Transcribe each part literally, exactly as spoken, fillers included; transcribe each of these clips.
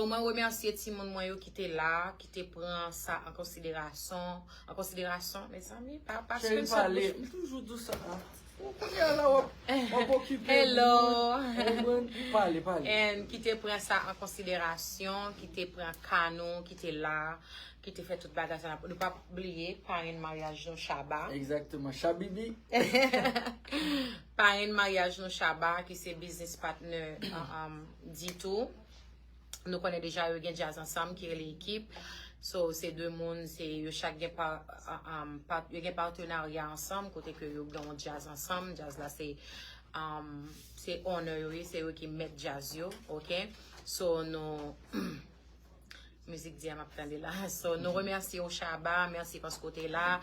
Mwen remèsye timoun mwen yo ki te la, ki te pran sa an konsiderasyon, an konsiderasyon, mezanmi, pa pa Cheri, screenshot pale. bouch. M toujou di sa. Ou kounye a la w ap w ap okipe. Hello. Ou konprann? Pale, pale. And ki te pran sa an konsiderasyon, ki te pran ka nou, ki te la, ki te fè tout bagay sa. Nou pa bliye parenn maryaj nou Shaba. Egzakteman. Shabibi. Parenn maryaj nou Shaba, ki se business partner um, um, Ditou. Nou konnen deja yo gen djaz ansanm ki rele Ekip. So, se de moun, se yo chak gen pa, um, pa, yo gen patenarya ansanm, kote ke yo gen yon djaz ansanm. Djaz la se um, se owner yo ye, se yo ki mèt djaz yo, ok? So, nou mizik di a m ap tande la. So, nou remèsye w Shaba, mèsi paske w te la,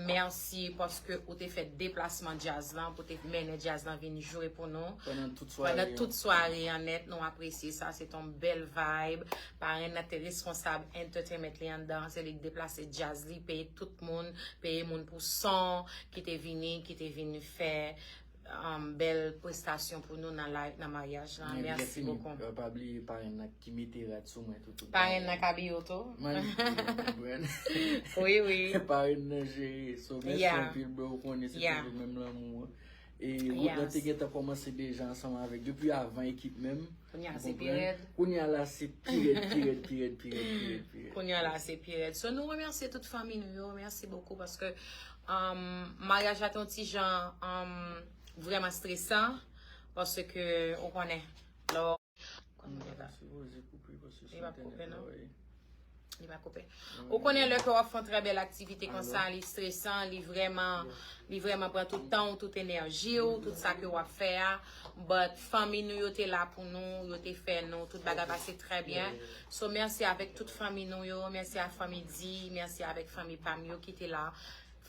mèsi paske ou te fè deplasman djaz lan, pou te mennen djaz lan vin jwe pou nou. Pandan tout sware. Pandan tout sware an nèt, nou apresye sa, se yon bèl vibe. Parenn nan te responsab entertainment li anndan, se li k deplase djaz li, peye tout moun, peye moun pou son ki te vini, ki te vin fè um, bèl prestasyon pou nou nan live, nan maryaj lan. Mèsi bokou. Pa bliye parenn nan ki mete rad sou mwen tout tout. Parenn nan k abiye w tou. Mwen konprann. Wi, wi. Parenn nan jere. So mèsi Yeah. Anpil bro, ou konnen se Yeah. Toujou menm lanmou an. E wout lan Yes. Te gentan kòmanse deja ansanm avèk depi avan Ekip menm. Kounye a Ou se pi konprann? Rèd. Kounye a la se pi rèd, pi rèd, pi rèd, pi rèd, pi rèd, pi rèd. Kounye a la se pi rèd. So nou remèsye tout fanmi nou yo, mèsi bokou paske um, maryaj la te yon ti jan um, vrèman stresan paske ou konnen lò Sipoze koupe paske Li pa koupe, non? Wi. Li pa koupe. Ou konnen lè ke w ap fè yon trè bèl aktivite konsa, li stresan, li vrèman li vrèman pran tout tan w, tout enèji w, tout sa ke w ap fè a. But fanmi nou yo te la pou nou, yo te fè nou, tout bagay pase trè byen. So mèsi avèk tout fanmi nou yo, mèsi a fanmi Di, mèsi avèk fanmi pa m yo ki te la.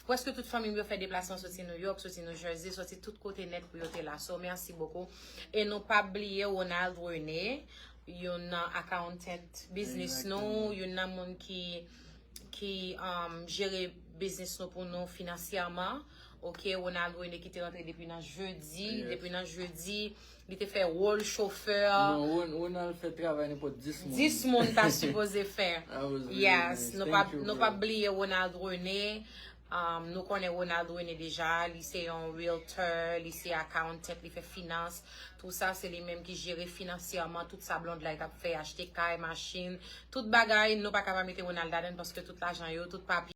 Prèske tout fanmi m yo fè deplasman soti New York, soti New Jersey, soti tout kote nèt pou yo te la. So mèsi bokou. E nou pa bliye Ronald René, youn nan accountant business nou, youn nan moun ki ki um, jere biznis nou pou nou finansyèman. Ok, Ronald René ki te rantre depi nan jedi, Yes. Depi nan jedi, li te fè wòl chofè. Non, Ron- Ronald fè travay nenpòt dis moun. Dis moun ta sipoze fè. That was really Yes, nice. nou Thank pa you, nou bro. pa bliye Ronald René. Um, nou konnen Ronald René deja, li se yon realtor, li se accountant, li fè finans. Tout sa, se li menm ki jere finansyèman tout sa blond la t ap fè, achte kay, machin, tout bagay. Nou pa ka pa mete Ronald ladan paske tout lajan yo, tout papye